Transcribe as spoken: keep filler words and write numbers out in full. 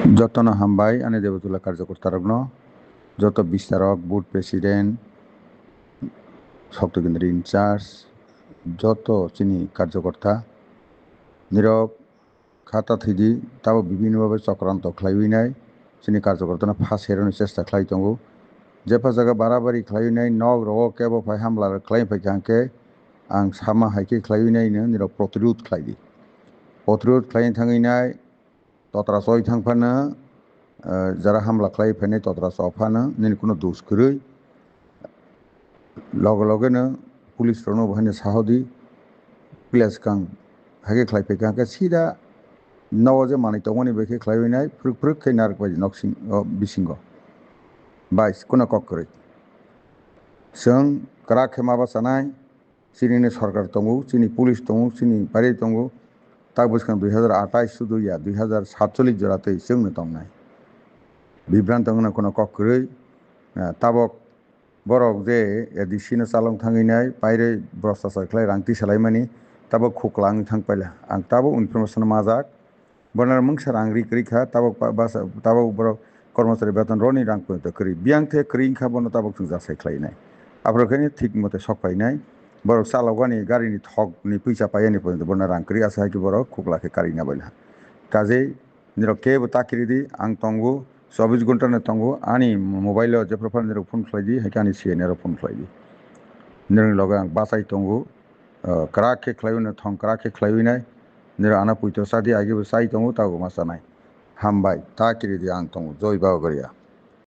Jotono hambai ani Debotula karjokortarokno, joto bistarok, board president, Shakti Kendra in charge, joto chini karjokorta nirok khata thwidi, tabo bibhinno bhabe chokranto khlaiwi nai, chini karjokortano pha seroni chesta khlai tongo. Jepha jaga barabari khlaiwi nai, nok rogo kebo phai hamla khlai phai kha hwnkhe, ang sama hai khe khlaiwi nai no nirok protirod khlai di. Protirod khlai thangwi nai, totra choi thang phano, eh, jara hamla khlai phainai totra chok phano nini kuno dos kwrwi. Loge loge no police rokno bo haino sahodi, pila swkang hai khe khlai phai kha, hwnkhe sida nogo je manwi tongmani bai khe khlaiwi nai, phwrwk phwrwk khe narwk bai nok sing-, o bisingo. Bai, kuno kok kwrwi. Chwng kwrak khe ma bachanai, chini ni sorkar tongo, chini police tongo, chini pari tongo, tak bwskang dui hazar athais sudu ya, dui hazar satcholish jora tei chwngno tongnai. Bibranto wngna kuno kok kwrwi, eh, tabok borok je A D C no chalong thangwi nai, pairwi bwrwsachar khlai rang tisa laimani, tabok khukla wngwi thang paila. Ang tabok information majak, bono mungsa rang ri kwrwi kha, tabok ba-, basa, tabok borok kormochari beton roni rang poito kwrwi. Biyang the kwrwi wngkha bono tabok chwng jasai khlai nai. Aphuru khe thik mote sok phai nai. Borok chalokani gari ni thok ni puisa pai yani poito bono rang kwrwi asa hai khe borok khukla khe karwi na baila. Kajei nirok kebo ta kiri di, ang tongo, chobbish ghonta no tongo, ani mobile o jephru phano nirok phone khlai di, hai khe ani C N A rok phone khlai di. Nirokni loge ang bachai tongo, ah, kwrak khe khlaiwi no thong kwrak khe khlaiwi nai, nirok ano puito cha di, age bo chai tongo, tabok ma chanai. Hambai, ta kiri di, ang tongo, Joi Babagoria.